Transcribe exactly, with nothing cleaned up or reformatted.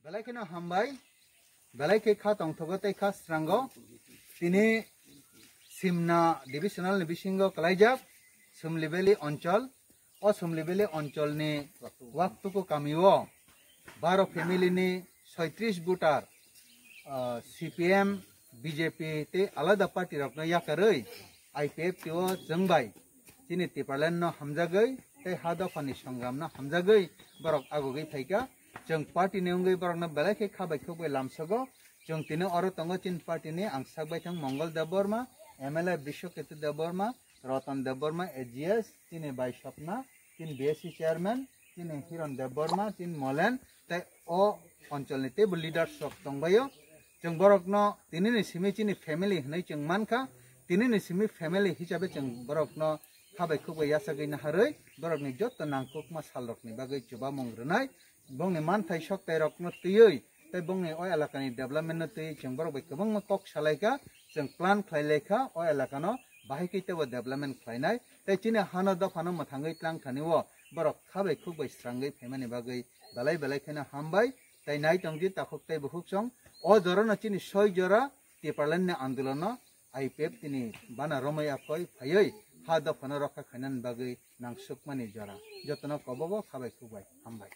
Belai kheno hambai, belai khe kha tongthogo tei kha srango. Tini Simna divisional ni bisingo kalaijak Sumlibeli onchol, o Sumlibeli onchol ni Waktuku kamio baro family ni soitris voter, ah, C P M, B J P tei alada party rokno yakarwi I P F T o chwng bai chini Tipraland no hamjagwi tei ha dopha ni songram no hamjagwi borok agugwi phaikha. Chwng party ni wngwi borok no belai khe kha bai khuk bai lamsogo. Chwng tini oro tongo chini party ni ang sak bai thang Mongol Debbarma, M L A Biswaketu Debbarma, Ratan Debbarma, A G S, chini bai Sopna, chini B S C chairman, chini Hiron Debbarma, chini Molen, tei o onchol ni teibo leaders rok tongbaio. Chwng borok no tini ni simi chini family hinwi chwng mankha, tini ni simi family hisabe chwng borok no kha bai khuk bai yachagwi naharwi borok ni joto nangkukma sal rok ni bagwi chubamung rwnai. Bongni manthai soktai rokno twiwi tei bongni o elakani development no twiwi chwng borok bai kwbangma kok salaikha, chwng plan khlai laikha o elakano bahai khe teibo development khlainai tei chini hano dophano mwthangwi tlang thani o borok kha bai khuk bai srangwi phaimani bagwi belai belai kheno hambai tei nai tongdi takhuk tei bukhuk song. O jorano chini soi jora Tipraland ni andolono I P F T ni bana romwi akhoi phaiwi ha dophano rokha khainani bagwi nangsukmani jora. Jotono kobogo kha bai khuk bai hambai.